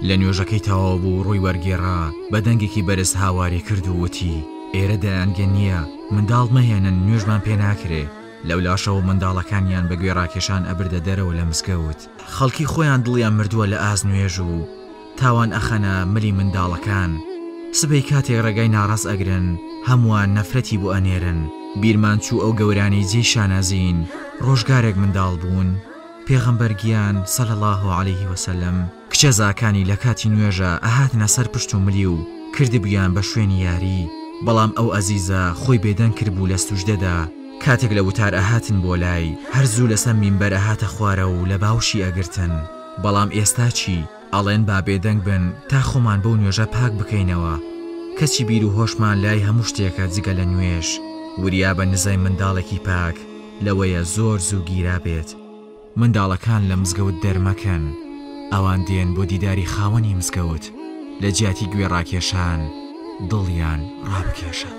لە نوێژەکەی تەواو بوو ڕووی وەرگێڕا بە دەنگێکی بەرز هاواری کرد و وتی، ئێرە دایەنگە نییە، منداڵ مەهێنن نوێژمان پێ ناکرێ. لەولاشەوە منداڵەکانیان بە گوێ ڕاکێشان ئەبردە دەرەوە لە مزگەوت. خەڵکی خۆیان دڵیان مردووە لە ئاست نوێژ و تاوان ئەخەنە ملی منداڵەکان. سبەی کاتێک ڕێگای ناڕاست ئەگرن هەمووان نەفرەتی بۆ ئەنێرن. بیرمان چوو ئەو گەورانەی جێی شانازین ڕۆژگارێک منداڵ بوون. پێغەمبەر گیان، صلی اللە علیه وسلم، کچە زاکانی لە کاتی نوێژا ئەهاتنە سەر پشت و ملی و کردبویان بە شوێنی یاری، بەڵام ئەو ئەزیزە خۆی بێدەنگ کردبوو لە سوجدەدا، کاتێک لە وتار ئەهاتن بۆ لای، هەر زوو لەسەر مینبەر ئەهاتە خوارەوە و لە باوشی ئەگرتن، بەڵام ئێستا چی؟ ئەڵێن با بێدەنگ بن تا خۆمان بەو نوێژە پاک بکەینەوە، کەچی بیر و هۆشمان لای هەموو شتێکە جگە لە نوێژ، وریابە نزای منداڵێکی پاک لەوەیە زۆر زوو گیرابێت. منداڵەکان لە مزگەوت دەرمەکەن، ئەوان دێن بۆ دیداری خاوەنی مزگەوت، لە جیاتی گوێ ڕاکێشان دڵیان ڕابکێشە.